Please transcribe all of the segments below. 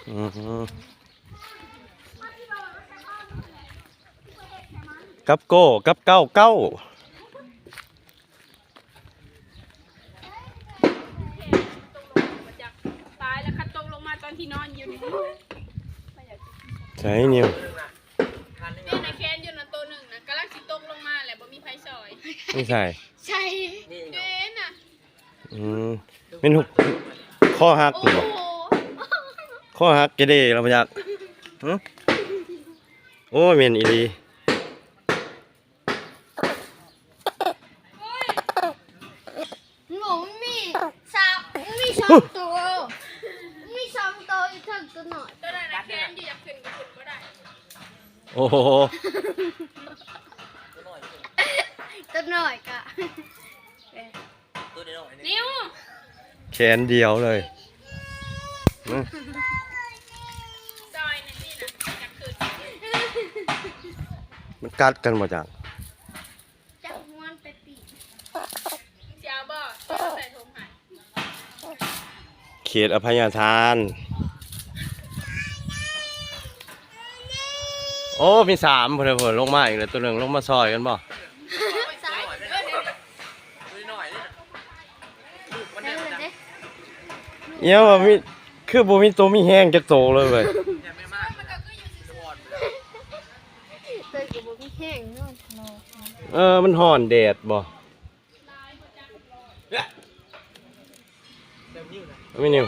ອືມ ກັບໂກ້ ກັບເກົ້າເກົ້າ. ຕາຍແລ້ວ ຄັນຕົກລົງມາຕອນທີ່ນອນຢູ່ນີ້ ໃສນິວ? ນີ້ນະ ແຂນຢູ່ນະ ໂຕໜຶ່ງນະ ກຳລັງຊິຕົກລົງມາແລ້ວ ບໍ່ມີໃຜຊ່ອຍ. ຢູ່ໃສ? ໃສ? ເດ້ນະ. ອືມ ແມ່ນຫົກ ຄໍຫັກນີ້ບໍ່? ໂອ້ໂຫ ຄໍຫັກກະເດລະບໍ່ຈັກ. ຫຶ? ໂອ້ຍ ແມ່ນອີ່ຫຼີ. ໂອ້ ມັນມີສາມ ມັນມີສອງໂຕ ມັນມີສອງໂຕ ອີກເທິງໂຕນ້ອຍ ໂຕນັ້ນນະແຂນຢູ່ ຢາກຂຶ້ນກໍຂຶ້ນບໍ່ໄດ້. ໂອ້ໂຫ ໂຕນ້ອຍກະ ໂຕນ້ອຍ ນີ້ ແຂນດຽວເລີຍ. ມັນກັດກັນບໍ່ຈັກ? ຈັບງວນໄປປີກ ຊິເອົາບໍ່? ເອົາໃສ່ຖົງໃຫ້. ເຂດອະໄພຍະທານ. ໂອ້ ມີສາມພຸ້ນ ພຸ້ນ ລົງມາອີກແລ້ວ ໂຕໜຶ່ງລົງມາຊ່ອຍກັນບໍ່? ໃສ່ເດີ ໃສ່ເດີ. ອີຫຍັງວ່າມີ ຄືບໍ່ມີໂຕມີແຮງຈັກໂຕເລີຍເວີຍ. ໂຕກໍບໍ່ມີແຮງເນາະ. ເອີ ມັນຮ້ອນແດດບໍ່? ແມ່ນິວ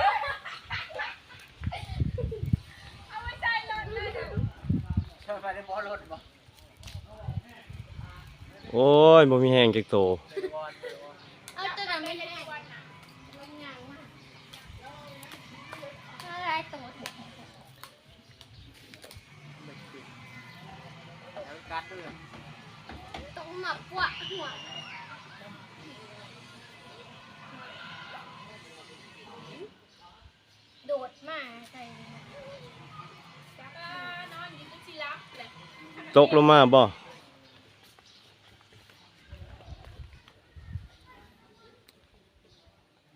ໂອ້ຍ ບໍ່ມີແຮງຈັກໂຕ. ເອົາໂຕນັ້ນໄປແລ້ວ ມັນຍ່າງມາ ເອົາຫຼາຍໂຕແທ້. ຕ້ອງມາກວາດຫົວ ໂດດມາໃສ່ ຈັກນອນຢູ່ ຄືຊິຫຼັບແຫຼະ. ຕົກລົງມາບໍ່?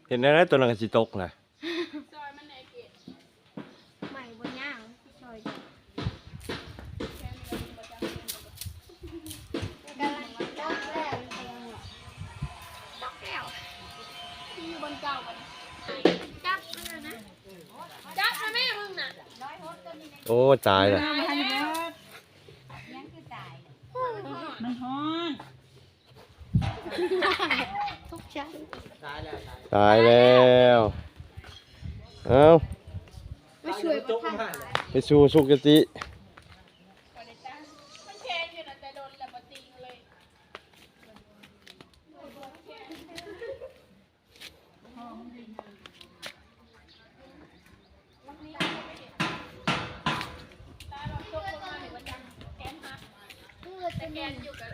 ເຮັດແນວໃດ ໂຕນັ້ນກໍຊິຕົກນະ. ຊ່ອຍມັນແດ່ເກດ ໄມ້ບໍ່ຍາວ ຊ່ອຍ ກຳລັງຕົກແລ້ວ ຕົກແລ້ວ ຢູ່ບ່ອນເກົ່າບັດນີ້ ຈັບມັນນະ ຈັບນະແມ່ມຶງນະ. ໂອ້ ຕາຍແລ້ວ ມັນຮ້ອນ ມັນຮ້ອນ. ຕົກໃຈ ຕາຍແລ້ວ ຕາຍແລ້ວ. ເອົ້າ ມາຊ່ວຍບໍ່ທັນ ໄປສູ່ສຸຄະຕິ. ມັນແຂງຢູ່ນະ ແຕ່ດົນແລ້ວບໍ່ຕີງເລີຍ. ແຂນຢູ່ກັບ